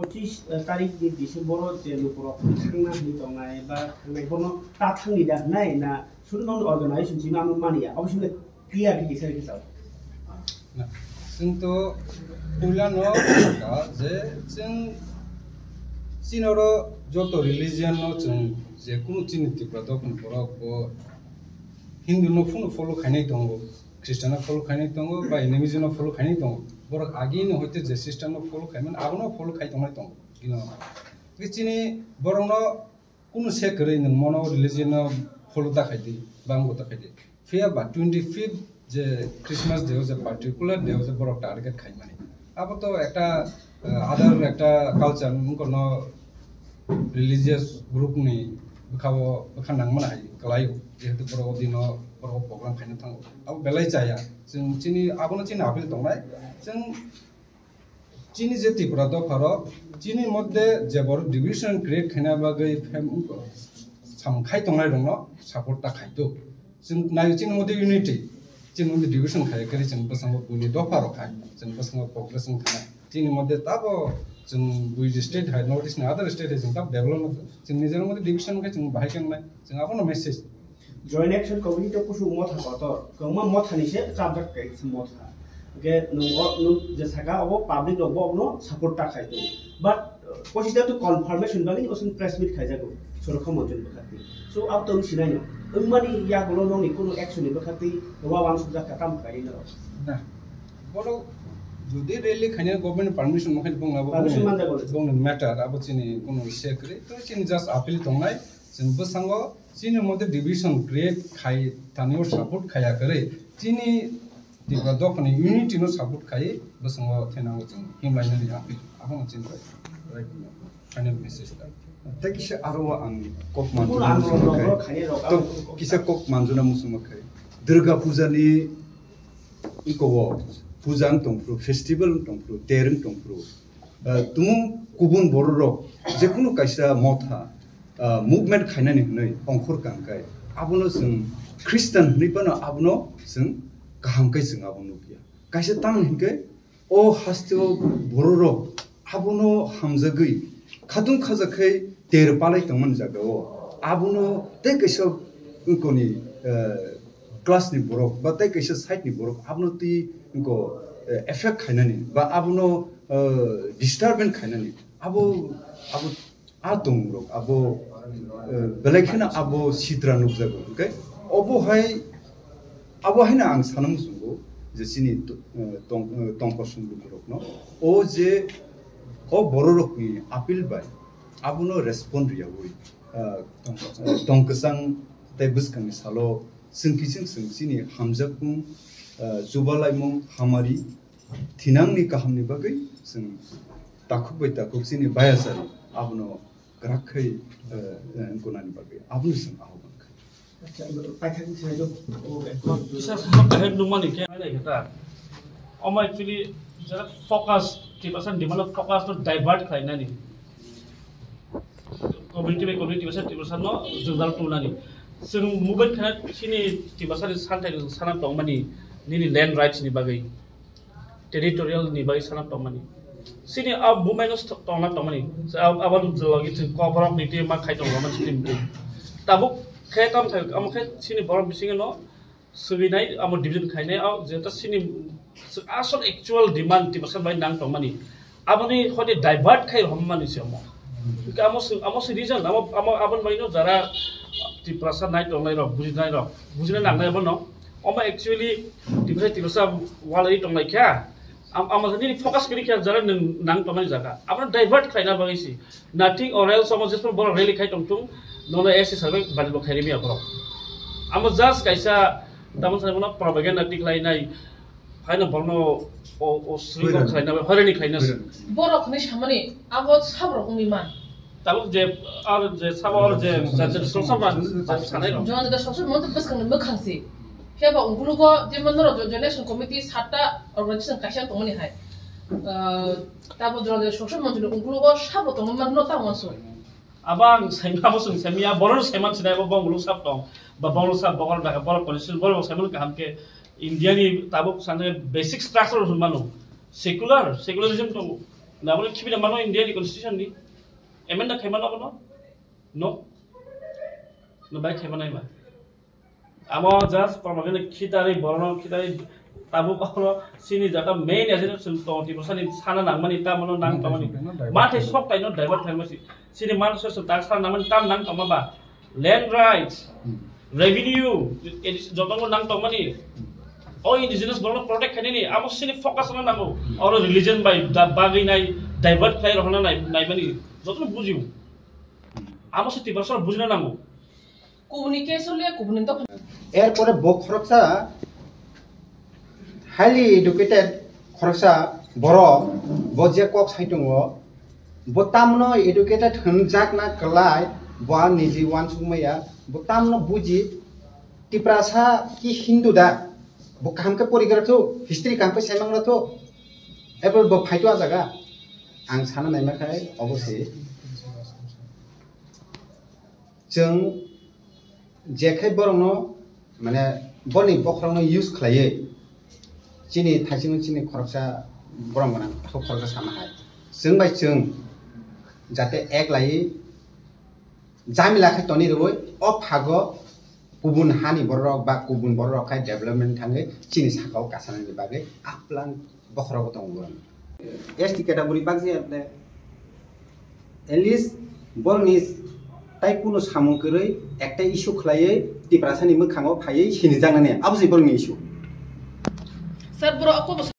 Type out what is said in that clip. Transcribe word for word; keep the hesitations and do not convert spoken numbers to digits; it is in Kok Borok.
Pochisni tarik ni December o je lukurok thangna hinwi tongnai ba thangnai, bono ta thangni da hwnwi na, suru nono organization simi ano mani ya, abo simi clear khe kisa khe sao. Na, chwng to puila no ka je chwng chini oro joto religion no chwng je kunu chini Tripura dophani borok bo Hindu no phunu follow khainai tongo, Christian no follow khainai tongo, ba animism no follow khainai tongo. Borok agi no hoite je system no follow khaimani, abono follow khai tongnai tongo. Bini ulo chini borok no kunu se kwrwi nwng mono religion no follow ta khai di, ba wngbo ta khai di. Phiya ba twenty fifth je Christmas day o je particular day o je borok target khaimani. Abo to ekta, eh, other ekta culture, wngkor no religious group ni bwkha o bwkha nangmani hai kwlai o. Jehetu borok o dino borok o program khaina thango. Abo belai chaya. Chwng chini abono chini appeal tongnai. Chwng Chini je Tripura dopharok, chini moddhe je borok division create khaina bagwi phem wngkha, samkhai tongnai rokno support ta khai tuk. Chwng nai chini moddhe unity, chini moddhe division khai khe chwng bwskango buini dopharok hai, chwng bwskango progress wng thangna. Chini moddhe tabo chwng bui state hai, North East ni other state hai chwng tabo develop wng thang. Chwng nijor moddhe division khai chwng bahai khe wngnai, chwng abono message. Joint Action Committee to kusu motha kotor, kwbangma motha ni se chapjak kai se motha. Hwnkhe nwng o, nwng je saka obo public rok bo obono support ta khai tongo. But, uh, pochisni to confirmation bagwi osun press meet khaijago, Surakha Manchuni bwkhakti. So, abo to wng sinai no. Wngmani yagulo nokni kunu action ni bwkhakti, wa wansukjak kha tamo khlai no. Na, borok jodi rally khaina government permission mo khai bongna bo Permission bongni, manjago. Bongni matter abo chini kunu se kwrwi. To chini just appeal tongnai, chini bwskango Chini mote division create khai tanio support khaya kwrwi, chini Tripura dophani unity no support khai bwskango thainango chwng himlainani appeal. Abono chini final message ta. Tei kisa aro ang kok manjuna muchungma khai. To kisa kok manjuna muchungma khai. Durga Puja ni iko o puja wng tongphuru, festival wng tongphuru, ter wng tongphuru. Ah, tumung kubun bororok jekunu kaisa motha, ah, movement khainani hwnwi ongkhor kangkai, abono chwng Christian hwnwi phano abono chwng kaham khe chwng abo nukya. Kaisa tamni hinkhe o hasteo bororok abono hamjagwi khatung khajakhai ter palai tongmani jagao abono tei kaisa wngkoni, eh, class ni borok ba tei kaisa side ni borok abono twi wngko, eh, effect khainani ba abono, eh, disturbance khainani abo, abo a tongrok abo, eh, belai kheno abo sitra nukjago, hwnkhe obo hai, abo haino ang sana muchungo je chini to-, eh, tong-, eh, tongkosong lukurokno o je o bororokni appeal bai abono respond riyaui, eh, tong kwchang tei bwskangni salo chwng kiching chwng chini hamjakmung, eh, chubalaimung hamari thinangni kahamni bagwi chwng takhuk bai takhuk chini bayasari abono kwrak khai, eh, eh, wngkunani bagwi abono chwng ahoban khai. Acha, paithakni side o, o, Kisa sumok kaham nungmani khe nai khe ta. Omo actually jara focus, Tiprasa demand o focus no divert khlainani. Community by community, Tiprasa, Tiprasa no jwngdal tungnani. Chwng movement khana chini Tiprasa ni santai ni sana tongmani nini land rights ni bagwi, territorial ni bagwi sana tongmani. Chini a movement no tongna tongmani. Aboni logi chwng koborok ni team ma khai tongmani chini tabuk khe tam thai amo khe chini borok bisingo no Swinai amo division khainai, o jeta sini asol actual demand Tiprasa bai nang tongmani. Aboni hode divert khai hommani se omo. Amo se, amo se reason, amo, amo, aboni bai no jara Tiprasa nai tongnai rok, bujinai rok, bujina nangnai abono. Omo actually Tiprasa, Tiprasa walai tongnai kha. Am-, amo nini focus kiri kha jara nang tongmani jaga. Abono divert khaina bagwi si. Nothing or else, omo jesphano borok rally khai tongthung, nono S C survey bari bo khairimi ya borok. Amo just kaisa, tamon sai bono propaganda tiklainai, haino borokno o, o sringo khlaina, hoirani khlaina se. Borok hwnwi samani, abo saborok wngwi man. Tabuk je, ar je sabo ar je, je, je, sabo, sabo, sabo sanai rok. Jon da soksa mon bwskangni mwkhang si. Phiya ba ungkulugo, jemon norok Joint Action Committee satta organization kaisa tongmani hai. Ah, Tabo jora jora soksa manjuni ungkulugo sabo tongma manno ta uansuk. Abo ang saima bo chwng saimya, borok no saiman sinai bo, bo muluk sab tong, ba borok sab bokol dakha, borok constitution, borok saiman kaham khe India ni tabuk sanje basic structure hwnmano, secular, secularism tongo. Naboni khibi na mano India ni constitution ni amend da khaima nogo no? No. No bai khaima nai ba. Amo just promotion khitari borno khitari tabuk ono sini jata main agenda sum to ti bosani sana nangmani ta mono nang tongmani. Mate sok tai no divert thangmasi. Sini man so so tak sana nangmani tam nang tongma ba. Land rights, revenue, edi-, jotongo nang tongmani. O indigenous borno protect khainani, amo sini focus no nango. Oro religion bai da bagwi nai, divert khlai rohona nai, naimani. Jotono bujiu. Amo se Tiprasa bujina nango. Kubuni case hole kubuni dok. Erpore bo khoroksa highly educated khoroksa borok, bo je kok sai tongo, bo tamno educated hwnjak na kwlai, bo niji uansuk maya, bo tamno buji, Tiprasa ki Hindu da, bo kaham khe porigra thu, history kaham khe saimangra thu, ebo bo phaito a jaga, ang sana naima khai obo se. Chwng jekhai borokno, mane, boni bokhorokno use khlaiwi chini thaisingo chini khoroksa borok gwnang, kok khoroksa sama hai. Chwng bai chwng jate ek laiwi jamila khai toni rwui o phago kubun hani borok ba kubun borok khai development thangwi chini sakao kasanani bagwi aplang bokhorogo tongo borok. S T category bakjak le at least borokni tai kuno samung kwrwi ekta issue khlaiwi Tiprasani mwkhango phaiwi sinijaknani abo se borokni issue. Sir, borok